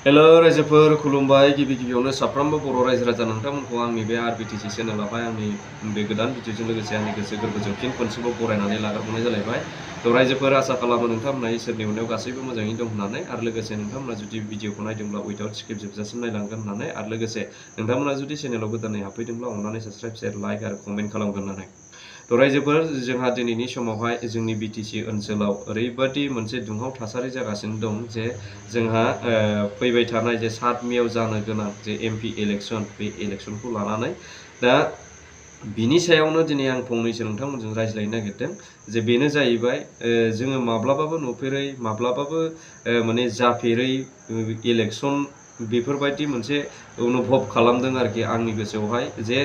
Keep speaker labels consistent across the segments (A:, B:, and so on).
A: Hello रायजोफोर खुलुमबाय गिबि गिबियावनो साफ्रोमबो बर' रायजो राजा नोंथांमोनखौ आंनि बे आरबिटिसि चेनेलावहाय आंनि बे गोदान भिडिअजों लोगोसे आंनि गोसो गोरबोजों फिन खनसेबाव बरायनानै लाग्रोनाय जालायबाय। थ' रायजोफोर आसा खालामो नोंथांमोना इसोरनि अननायाव गासैबो मोजाङै दं होननानै आरो लोगोसे नोंथांमोना जुदि भिडिअखौ नायदोंब्ला उइदाउट स्किप जोबजासिम नायलांगोन होननानै आरो लोगोसे नोंथांमोना जुदि चेनेलाव गोदानै हाबफैदोंब्ला अननानै साबस्क्राइब शेयार लाइक आरो कमेन्ट खालामगोन होननानै। थ' रायजोफोर जोंहा दिनैनि समावहाय जोंनि बिटिसि ओनसोलाव ओरैबादि मोनसे दुंहाव थासारि जागासिनो दं जे जोंहा फैबाय थानाय जे 7 मेआव जानो गोनां जे एमपि इलेक्सन बे इलेक्सनखौ लानानै दा बिनि सायावनो दिनै आं फंनैसो नोंथांमोनजों रायज्लायनो नागिरदों जे बेनो जाहैबाय जोङो माब्लाबाबो नुफेरै माब्लाबाबो माने जाफेरै इलेक्सन बेफोरबायदि मोनसे अनुभब खालामदों आरोखि आंनि गोसोआवहाय जे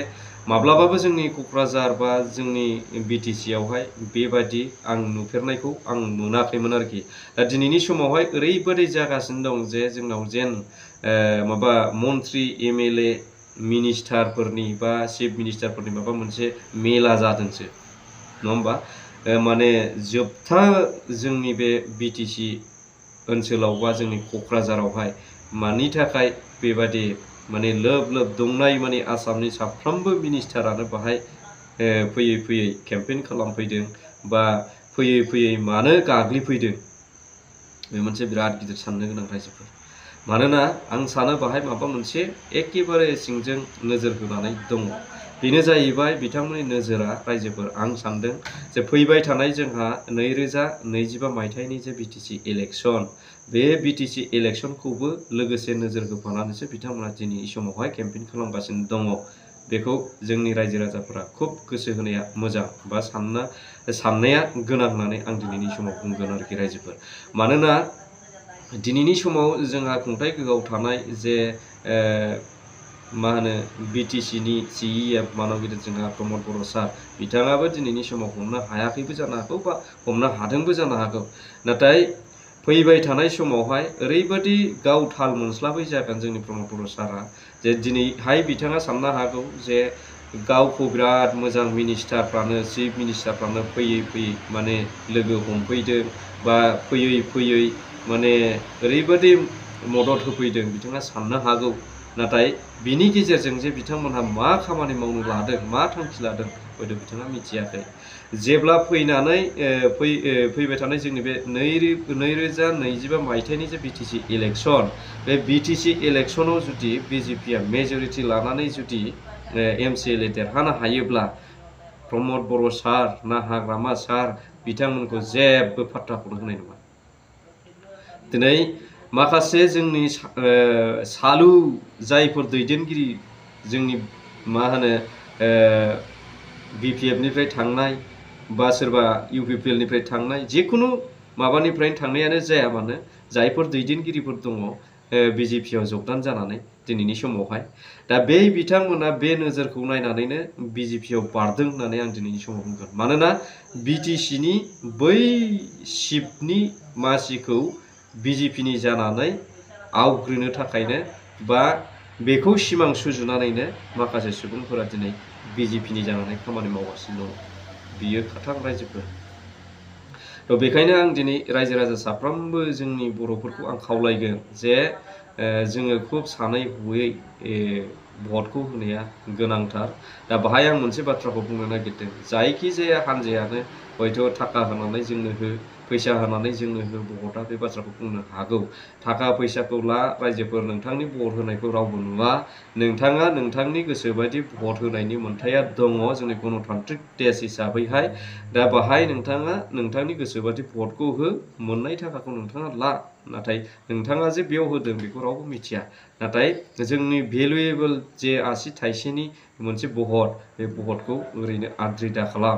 A: माब्लाबाबो जोंनि क'क्राझार बा जोंनि बिटिसि आवहाय बेबादि आं नुफेरनायखौ आं मोनाखैमोन आरोखि। दा दिनैनि समावहाय ओरैबादि जागासिनो दं जे जोंनाव जेन माबा मन्त्रि एमएलए मिनिस्टारफोरनि बा चिफ मिनिस्टारफोरनि माबा मोनसे मेला जादोंसो नङा होमबा माने जोबथा जोंनि बे बिटिसि ओनसोलाव बा जोंनि क'क्राझारावहाय मानि थाखाय बेबादि माने लोब लोब दंनाय माने आसामनि साफ्रोमबो मिनिस्टारानो बाहाय फैयै फैयै केम्पेइन खालामफैदों बा फैयै फैयै मानो गाग्लिफैदों बे मोनसे बिराद गिदिर साननो गोनां रायजोफोर। मानोना आं सानो बाहाय माबा मोनसे एखेबारे सिंजों नोजोर होनानै दङ। बेनो जाहैबाय बिथांमोननि नोजोरा रायजोफोर आं सानदों जे फैबाय थानाय जोंहा 2025 मायथाइनि जे बिटिसि इलेक्सन बे बिटिसि इलेक्सनखौबो लोगोसे नोजोर होफानानैसो बिथांमोना दिनैनि समावहाय केम्पेइन खालामगासिनो दङ। बेखौ जोंनि रायजो राजाफोरा खुब गोसो होनाया मोजां बा साननाया गोनां होननानै आं दिनैनि समाव बुंगोन आरोखि रायजोफोर। मानोना दिनैनि समाव जोंहा खुंथाय गोहोआव थानाय जे मा होनो बिटिसिनि CEM मानव गिदिर जोंहा प्रमद बर' सार बिथाङाबो दिनैनि समाव हमनो हायाखैबो जानो हागौ बा हमनो हादोंबो जानो हागौ। नाथाय फैबाय थानाय समावहाय ओरैबादि गाव थाल मोनस्लाबै जागोन जोंनि प्रमद बर' सारा जे दिनैहाय बिथाङा साननो हागौ जे गावखौ बिराद मोजां मिनिस्टारफ्रानो चिफ मिनिस्टारफ्रानो फैयै फैयै माने लोगो हमफैदों बा फैयै फैयै माने ओरैबादि मदद होफैदों बिथाङा साननो हागौ। नाथाय बिनि गेजेरजों जे बिथांमोनहा मा खामानि मावनो लादों मा थांखि लादों हयथ' बिथाङा मिथियाखै। जेब्ला फैनानै फैबाय थानाय जोंनि बे 2025 मायथाइनि जे बिटिसि इलेक्सन बे बिटिसि इलेक्सनाव जुदि बिजेपिआ मेजरिटि लानानै जुदि MCLA देरहानो हायोब्ला प्रमद बर' सार ना हाग्रामा सार बिथांमोनखौ जेबो फात्ताखौनो होनाय नङा। दिनै माखासे जोंनि सालु जायफोर दैदेनगिरि जोंनि मा होनो BPF निफ्राय थांनाय बा सोरबा UPPL निफ्राय थांनाय जिखुनु माबानिफ्रायनो थांनायानो जाया मानो जायफोर दैदेनगिरिफोर दङ BJP आव जगदान जानानै दिनैनि समावहाय दा बे बिथांमोना बे नोजोरखौ नायनानैनो BJP आव बारदों होननानै आं दिनैनि समाव बुंगोन। मानोना BTC-नि बै सिटनि मासिखौ BJP-नि जानानै आवग्रिनो थाखायनो बा बेखौ सिमां सुजुनानैनो माखासे सुबुंफोरा दिनै BJP-नि जानानै खामानि मावगासिनो दङ। बियो खाथां रायजोफोर। थ' बेखायनो आं दिनै रायजो राजा साफ्रोमबो जोंनि बर'फोरखौ आं खावलायगोन जे जोङो खुब सानै हयै भटखौ होनाया गोनांथार। दा बाहाय आं मोनसे बाथ्राखौ बुंनो नागिरदों जायखिजाया हान्जायानो हयथ' थाखा होनानै जोंनो हो फैसा होनानै जोंनो हो भटआ बे बाथ्राखौ बुंनो हागौ। थाखा फैसाखौ ला रायजोफोर नोंथांनि भट होनायखौ रावबो नुवा। नोंथाङा नोंथांनि गोसोबायदि भट होनायनि मोन्थाया दङ जोंनि गणतान्त्रिक देश हिसाबैहाय। दा बाहाय नोंथाङा नोंथांनि गोसोबायदि भटखौ हो मोननाय थाखाखौ नोंथाङा ला। नाथाय नोंथाङा जे बेयाव होदों बेखौ रावबो मिथिया। नाथाय जोंनि भेलुएबल जे आसि थाइसेनि मोनसे भट बे भटखौ ओरैनो आद्रि दा खालाम।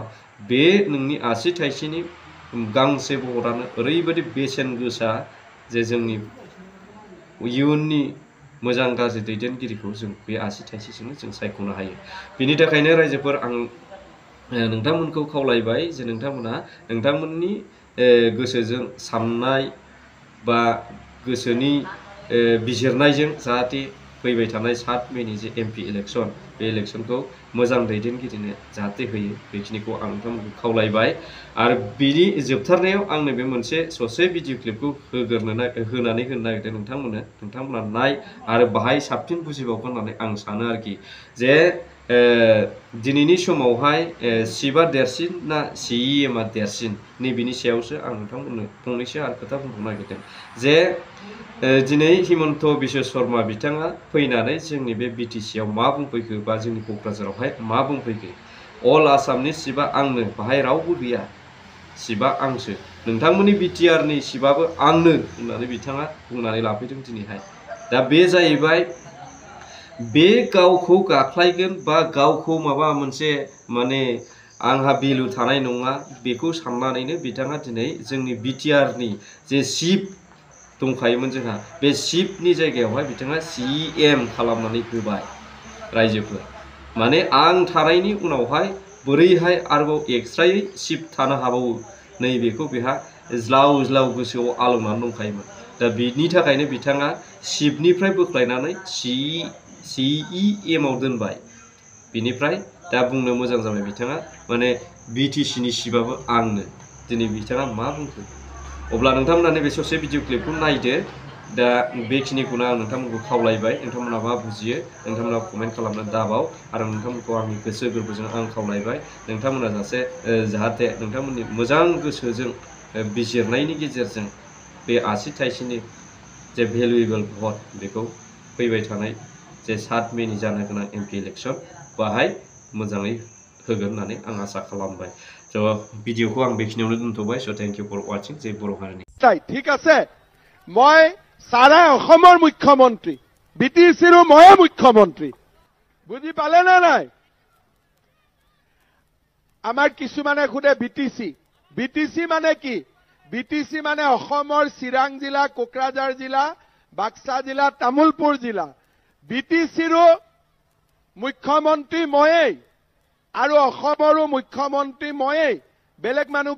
A: बे नोंनि आसि थाइसेनि गांसे भटआनो ओरैबादि बेसेन गोसा जे जोंनि इयुननि मोजां गाज्रि दैदेनगिरिखौ जों बे आसि थाइसेजोंनो जों सायख'नो हायो। बिनि थाखायनो रायजोफोर आं नोंथांमोनखौ खावलायबाय जे नोंथांमोना नोंथांमोननि गोसोजों साननाय बा गोसोनि बिजिरनायजों जाहाथे फैबाय थानाय 7 मेनि जे एमपि इलेक्सन बे इलेक्सनखौ मोजां दैदेनगिरिनो जाहाथे होयो बेखिनिखौ आं नोंथांमोनखौ खावलायबाय आरो बिनि जोबथारनायाव आंनो बे मोनसे ससे भिडिअ क्लिपखौ होनानै होनो नागिरदों नोंथांमोना नाय आरो बाहाय साबसिन बुजिबावगोन होननानै आं सानो आरोखि जे दिनैनि समावहाय शिबा देरसिन ना CEMआ देरसिन नैबेनि सायावसो आं नोंथांमोननो फंनैसो आरो खोथा बुंनो नागिरदों जे दिनै हिमन्त बिश्व शर्मा बिथाङा फैनानै जोंनि बे BTCआव मा बुंफैखो बा जोंनि क'क्राझारावहाय मा बुंफैखो अल आसामनि शिबा आंनो बाहाय रावबो गैया शिबा आंसो नोंथांमोननि BTRनि शिबाबो आंनो होननानै बिथाङा बुंनानै लाफैदों दिनैहाय दा बे जाहैबाय बे गावखौ गाख्लायगोन बा गावखौ माबा मोनसे माने आंहा भेलु थानाय नङा बेखौ साननानैनो बिथाङा दिनै जोंनि BTRनि जे चिफ दंखायोमोन जोंहा बे चिफनि जायगायावहाय बिथाङा CM खालामनानै होबाय रायजोफोर माने आं थानायनि उनावहाय बोरैहाय आरोबाव एक्सट्रायै चिफ थानो हाबावो नैबेखौ बेहा ज्लाव ज्लाव गोसोआव आलौनानै दंखायोमोन दा बिनि थाखायनो बिथाङा चिफनिफ्राय बोख्लायनानै CEMआव दोनबाय बिनिफ्राय दा बुंनो मोजां जाबाय बिथाङा माने BTCनि चिफआबो आंनो दिनै बिथाङा मा बुंखो अब्ला नोंथांमोना बे ससे भिडिअ क्लिपखौ नायदो दा बेखिनिखौनो आं नोंथांमोनखौ खावलायबाय नोंथांमोना मा बुजियो नोंथांमोना कमेन्ट खालामनो दाबाव आरो नोंथांमोनखौ आंनि गोसो गोरबोजों आं खावलायबाय नोंथांमोना जाहाथे नोंथांमोननि मोजां गोसोजों बिजिरनायनि गेजेरजों बे आसि थाइसेनि जे भेलुएबल भट बेखौ फैबाय थानाय जे 7 मेनि जानो गोनां MP इलेक्सन बाहाय मोजाङै होगोन होननानै आं आसा खालामबाय स' भिडिअखौ आं बेखिनियावनो दोनथ'बाय स' थेंक इउ फर वाचिं जे बर' हारिनि
B: ঠিক আছে মই সারা অসমৰ মুখ্যমন্ত্ৰী BTCৰো ময়ে মুখ্যমন্ত্ৰী বুজি পালে না নাই আমাৰ কিছুমানে খুদে BTC মানে কি BTC মানে অসমৰ চিৰাং জিলা কোকৰাঝাৰ জিলা বাক্সা জিলা তামুলপুৰ জিলা BTCৰো মুখ্যমন্ত্ৰী ময়েই আৰু অসমৰো মুখ্যমন্ত্ৰী ময়েই বেলেগ মানুহ